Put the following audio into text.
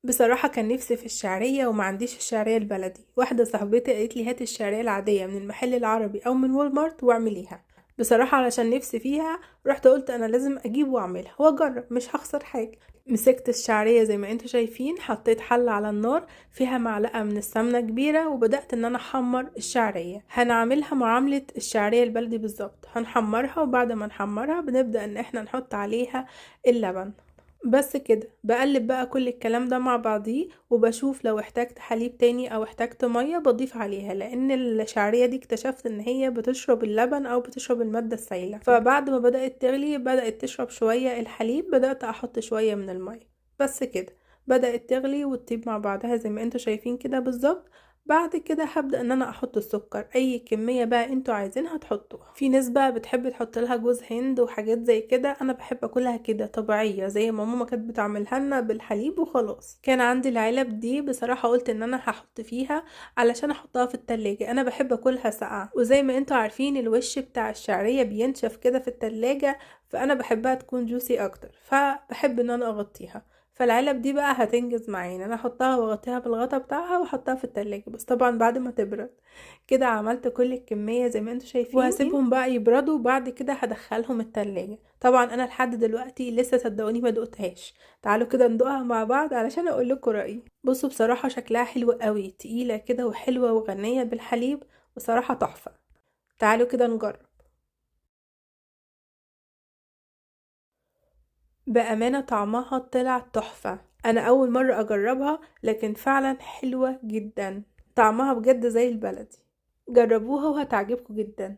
بصراحة كان نفسي في الشعرية وما عنديش الشعرية البلدي. واحدة صاحبتي قالت لي هات الشعرية العادية من المحل العربي أو من وولمارت واعمليها. بصراحة علشان نفسي فيها رحت قلت أنا لازم أجيب وأعملها وأجرب، مش هخسر حاجة. مسكت الشعرية زي ما انتوا شايفين، حطيت حلة على النار فيها معلقة من السمنة كبيرة، وبدأت ان انا احمر الشعرية. هنعملها معاملة الشعرية البلدي بالظبط، هنحمرها، وبعد ما نحمرها بنبدأ ان احنا نحط عليها اللبن. بس كده بقلب بقى كل الكلام ده مع بعضيه، وبشوف لو احتاجت حليب تاني او احتاجت مية بضيف عليها، لان الشعرية دي اكتشفت ان هي بتشرب اللبن او بتشرب المادة السائلة. فبعد ما بدأت تغلي بدأت تشرب شوية الحليب، بدأت احط شوية من المية. بس كده بدأت تغلي وتطيب مع بعضها زي ما انتوا شايفين كده بالظبط. بعد كده هبدأ ان انا احط السكر، اي كمية بقى انتوا عايزينها تحطوها. في ناس بقى بتحب تحط لها جوز هند وحاجات زي كده، انا بحب اكلها كده طبيعية زي ما ماما كانت بتعملها لنا بالحليب وخلاص. كان عندي العلب دي بصراحة قلت ان انا هحط فيها علشان احطها في التلاجة، انا بحب اكلها ساقعة، وزي ما انتوا عارفين الوش بتاع الشعرية بينشف كده في التلاجة، فانا بحبها تكون جوسي اكتر، فبحب ان انا اغطيها. فالعلب دي بقى هتنجز معايا، انا احطها واغطيها بالغطا بتاعها واحطها في التلاجة، بس طبعا بعد ما تبرد. كده عملت كل الكمية زي ما انتوا شايفين، وهسيبهم بقى يبردوا، وبعد كده هدخلهم التلاجة. طبعا انا لحد دلوقتي لسه صدقوني ما دقتهاش، تعالوا كده ندوقها مع بعض علشان اقول لكم رأيي. بصوا بصراحة شكلها حلو قوي، تقيلة كده وحلوة وغنية بالحليب، بصراحة تحفة. تعالوا كده نجرب. بأمانة طعمها طلع تحفة، أنا أول مرة أجربها لكن فعلا حلوة جدا، طعمها بجد زي البلدي. جربوها وهتعجبكم جدا.